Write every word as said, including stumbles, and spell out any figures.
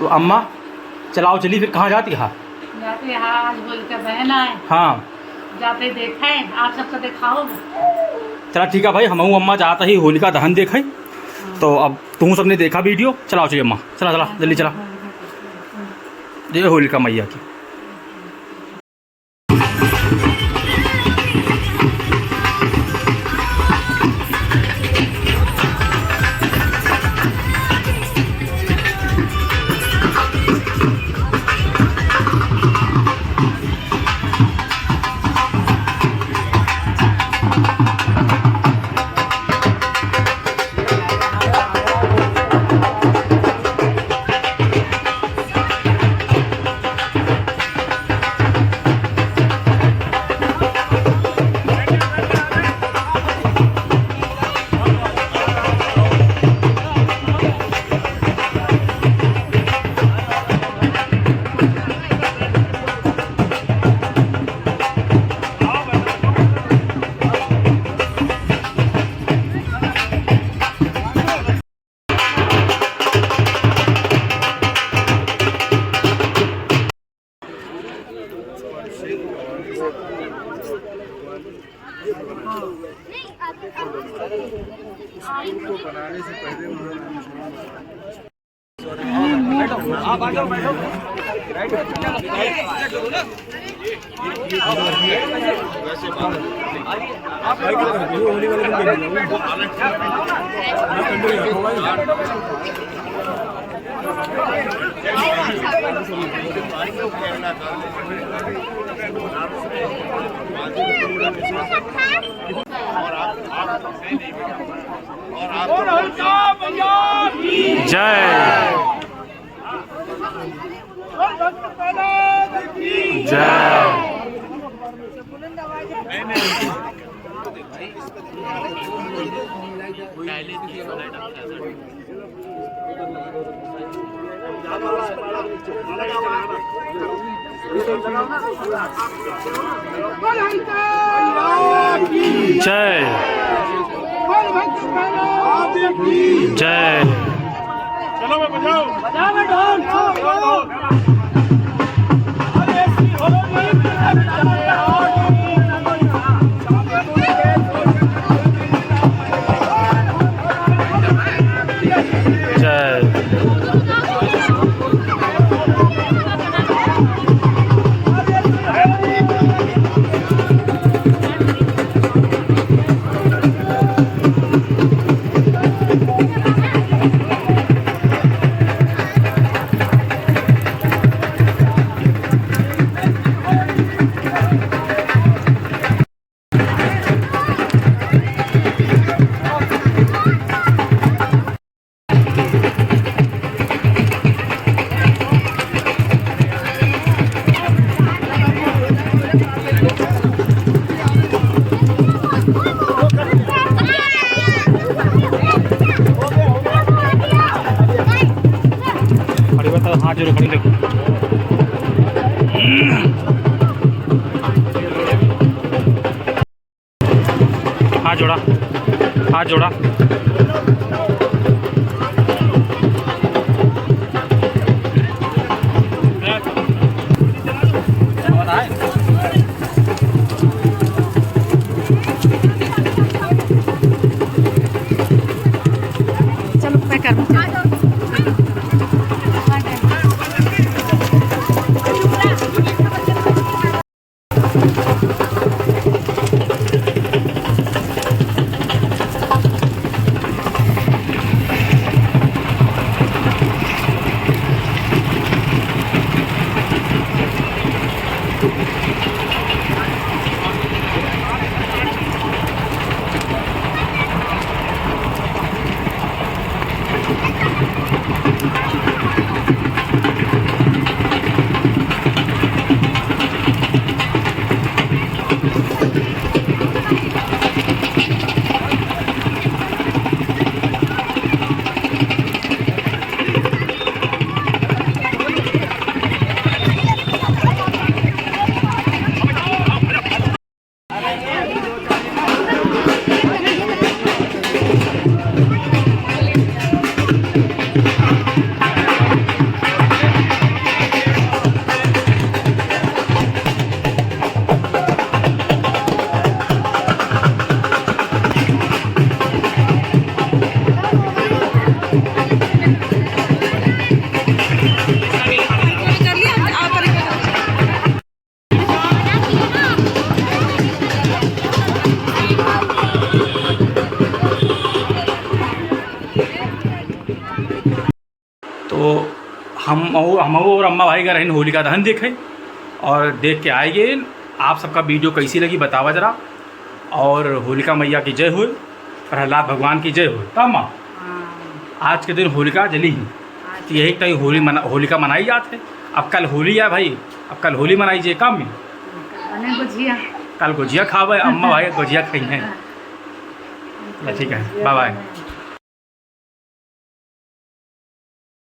तो अम्मा, चलाओ चली फिर, कहाँ जाती हा? जाते हैं, आज होलिका दहन आए। हाँ। जाते देखे, आप सबको दिखाओ। चला ठीक है भाई, हमहू अम्मा जाता ही होलिका दहन देखे। तो अब तुम सबने देखा video, चलाओ चलिए अम्मा, चला चला जल्दी चला। जय होलिका मैया की। जय। जय। जय। जय। चलो भाई, बजाओ। बजाओ भाई, ढोल। जय। खड़ी बात, हाथ जोड़ो, खड़ी देखो। हाथ जोड़ा, हाथ जोड़ा। चलो, मैं कर दूँ। तो हम, हम और अम्मा भाई गए रहन होलिका दहन देखे और देख के आए गए। आप सबका वीडियो कैसी लगी बतावा जरा। और होलिका मैया की जय हो, प्रहलाद भगवान की जय हो। का माँ? हाँ। आज के दिन होलिका जली ही। आज तो यही टाइम होली मना-, होलिका मनाई जात है। अब कल होली है भाई, अब कल होली मनाई जे काम में। बने गुजिया। कल गुजिया खावे, अम्मा भाई गुजिया खाई हैं। हाँ। चला, ठीक है, bye bye।